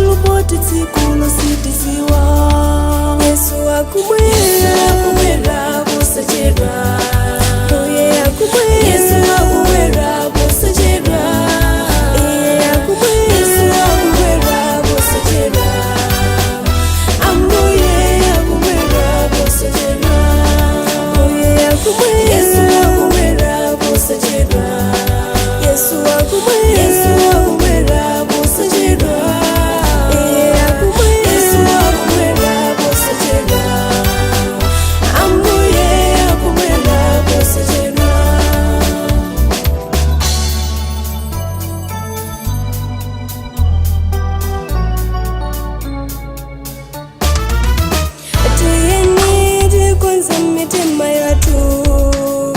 Tchelu poti tsiku lositiziwa. Yesu akubwera. Akubwera posachedwa. Uye akubwera. Yesu akubwera posachedwa. Iye akubwera. Yesu akubwera posachedwa. Ambuye akubwera posachedwa. Uye akubwera. Yesu akubwera posachedwa. Yesu akubwera. Yesu akubwera posachedwa. Iye akubwera. Yesu akubwera posachedwa. Ambuye akubwera posachedwa. Tiyeni tikonze mitima yathu,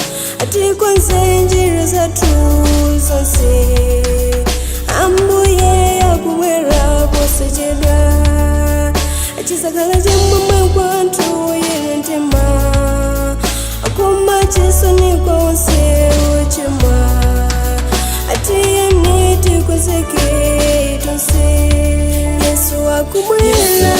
tikonze njira zathu zonse. Ambuye akubwera posachedwa. Chizakhala chimwemwe kwa anthu oyera mtima, koma chisoni kwa onse ochimwa. Tiyeni tikonzeke tonse. Yesu akubwera.